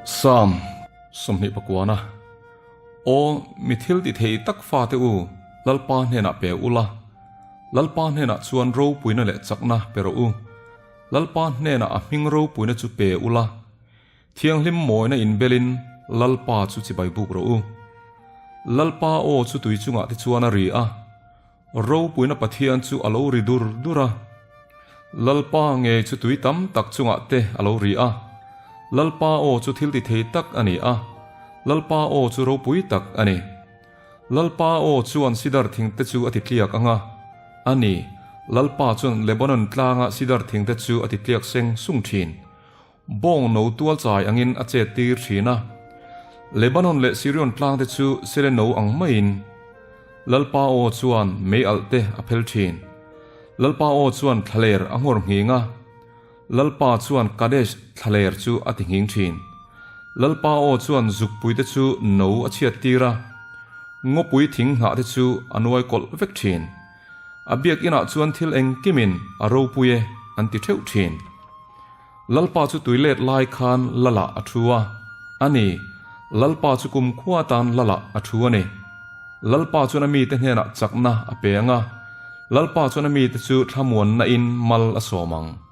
Psalm 29 Aw, mi thil ti thei tak fate u, Lalpa hnenah pe ula, Lalpa hnenah chuan ropuina leh chakna pe rawh u. Lalpa hnenah a hming ropuina chu pe ula, Thianghlim mawina inbelin Lalpa chu chibai buk rawh u. Lalpa aw chu tui chungah te chuan a ri a, Ropuina Pathian chu a lo ri dur dur a. Lalpa ngei chu tui tam tak chungah te a lo ri a. Lalpa aw chu thil ti thei tak a ni a, Lalpa aw chu ropui tak a ni. Lalpa aw chuan sidar thing te chu a ti tliak ang a, a ni, Lalpa chuan Lebanon tlanga sidar thing te chu a ti tliak seng sung thin. Bawng no tual chai angin a chet tir thin a. Lebanon leh Sirion tlang te chu sele no ang maiin Lalpa aw chuan mei alh te a phel thin. Lalpa aw chuan thlaler a nghawr nghing a, Lalpa chuan Kadesh thlaler chu a ti nghing thin. Lalpa aw chuan zukpui te chu no a chhiat tir a, ngawpui thing hnah te chu a nuai kawlh vek thin. A biakinah chuan thil engkimin a ropui e an ti theuh thin. Lalpa chu tui let lai khan Lala a thu a, a ni, Lalpa chu kumkhua tan Lala a thu a ni. Lalpa chuan a mite hnenah chakna a pe ang a, Lalpa chuan a mite chu thlamuanna in mal a sawm ang.